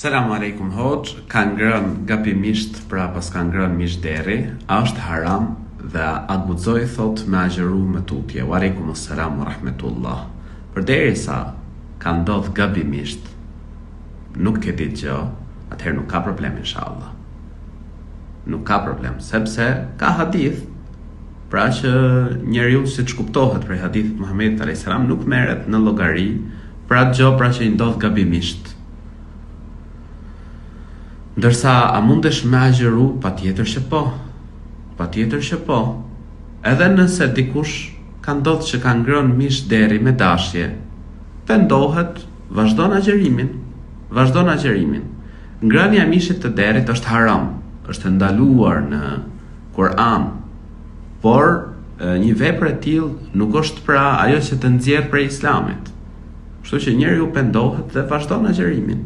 Selam alejkum hoxhë, ka ngrënë gabimisht pra paska ngrënë mish derri, a është haram dhe a guxoj thotë me agjëru më tutje, wa alejkum selam wa rahmetullah. Përderisa ka ndodh gabimisht, nuk ke ditë gjë, atëherë nuk ka problem inshallah. Nuk ka problem, sepse ka hadith, pra që njeriu siç kuptohet prej hadithit të Muhamedit alayhis salam nuk merret në llogari për atë gjë pra që i ndodh gabimisht. Ndërsa a mundesh me agjëru? Patjetër që po. Patjetër që po. Edhe nëse dikush ka ndodh që ka ngrënë mish derri me dashje, pendohet, vazhdon agjërimin, vazhdon agjërimin. Ngrënia e mishit të derrit është haram, është e ndaluar në Kur'an. Por një vepër e tillë nuk është pra ajo që të nxjerr prej Islamit. Kështu që njeriu pendohet dhe vazhdon agjërimin.